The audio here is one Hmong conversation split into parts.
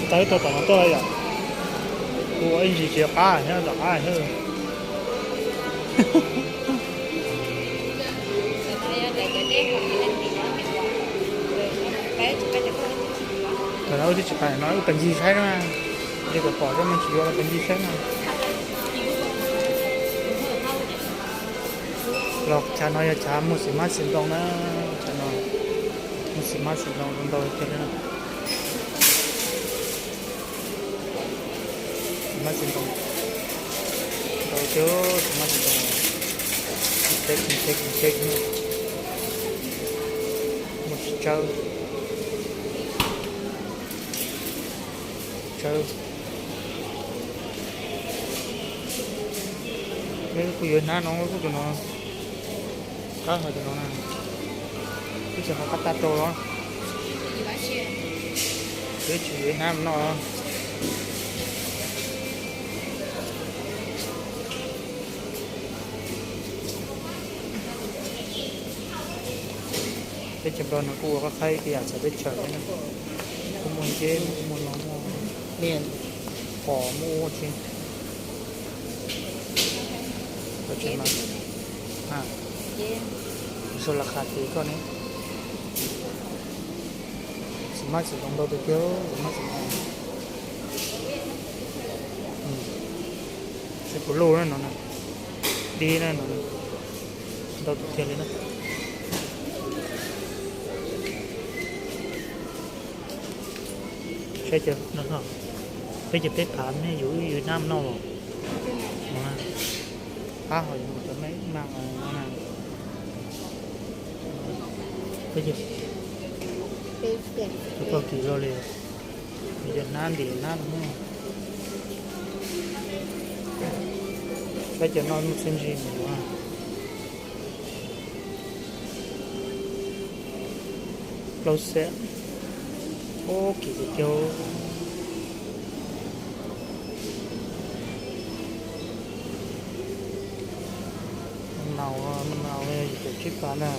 Tawb tau tom no tuaj yom. Ua ib ntsis tsis qab thiab tom qab thiab. Tam no wb twb tsis pais no wb pais ncig saib na. Ces kom pom cov me tsis yuav los pais ncig saib na. Los chav no yog chav muag xim hmab xim ntoo na. Chav no muag xim hmab xim ntoo ntau tiag li na. Xim hmab xim ntoo ntau tiag, xim hmab xim ntoo. Tib teb tib teb tib teb, muaj tsis tsawb, tsawb. Kuj yuav hnab no, kuj tus no qab hos tus no na. Twb tsis qab tag rau los, twb tsis yuav hnab no. Teb chaws Nplog no kuj ua qab qhaib ib yam txawv teb chaws thiab na. Kuj muaj nceb, muaj no, muaj niaj pom muaj ua tsi. Sau las qas tis koj ne. Xim hmab xim ntoo ntau tiag tiag, xim hmab xim ntoo. Xim kuv luj na no, dib na no, ntau tiag tiag li na. Saib cov no, peb cov peb phav ne, yus wb yus hnab noj los. Qab hos yus mus cov me mas no na. Peb cov, tus pog kis los li, yus cov hnab ntim hnab no. Saib cov no mus txiaj ntsig mus yuav. Plaub xees, ub, kim tiag tiag. Naus, naus yim caum tsib phav na.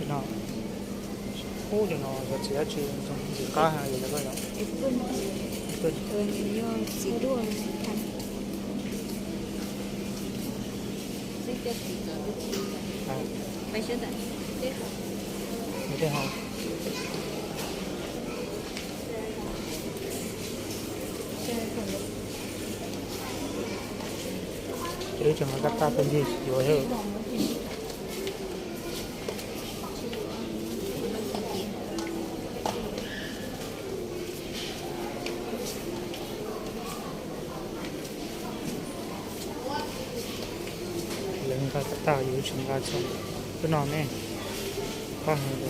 Cov no, ub, cov no yog txiv dab tsi, ntxim qab heev li koj yom. Tej hau. Ces wb tseem mas kab tab peb ncig yuav thiab. Lawv nqa kab tab yus tseem nqa txog. Twb no ne, qab heev,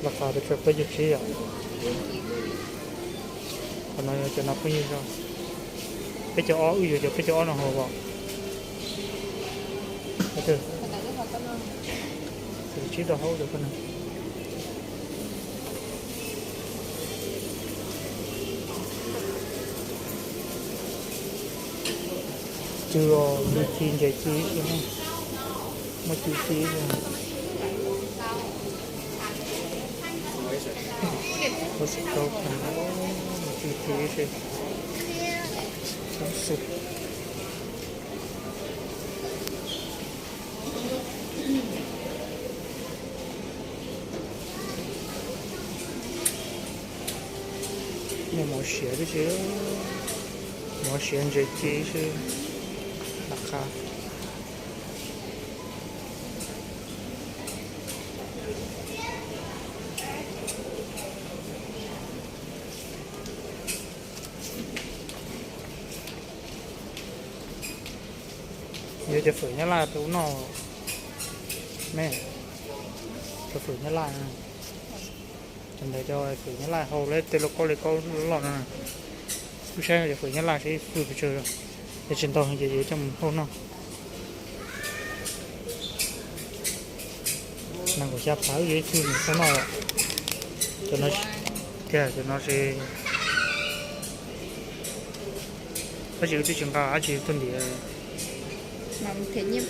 los qas peb caug peb caug tsib yom. Qhov no yog cov no pheej yig zog. Peb caug ob, wb yuav cov peb caug ob no hauv os. Tsib rau hauv cov koj no. Cw os, cw ci, ntses ci ib tug, muaj cw ci ib tug. Muaj xim kaub, muaj cw ci ib tug. Muaj mov siav tib si, mov siav ntses ci ib si, lam qha. Yuav cov fawm Nyab Laj rau noj me, cov fawm Nyab Laj, cov ntawd cov fawm Nyab Laj hau li tej lauj kaub li kaub loj no. Wb saib yog fuam Nyab Laj saib ib txwj pes tsawg, yog tsis ntau ces yuav coj mus hauj noj. Nees nkaum xya phav wb yuav ib txwj mus hauj noj. Tiag, cov no es, tab sis wb twb tsis nqa dab tsi tuaj ntiav.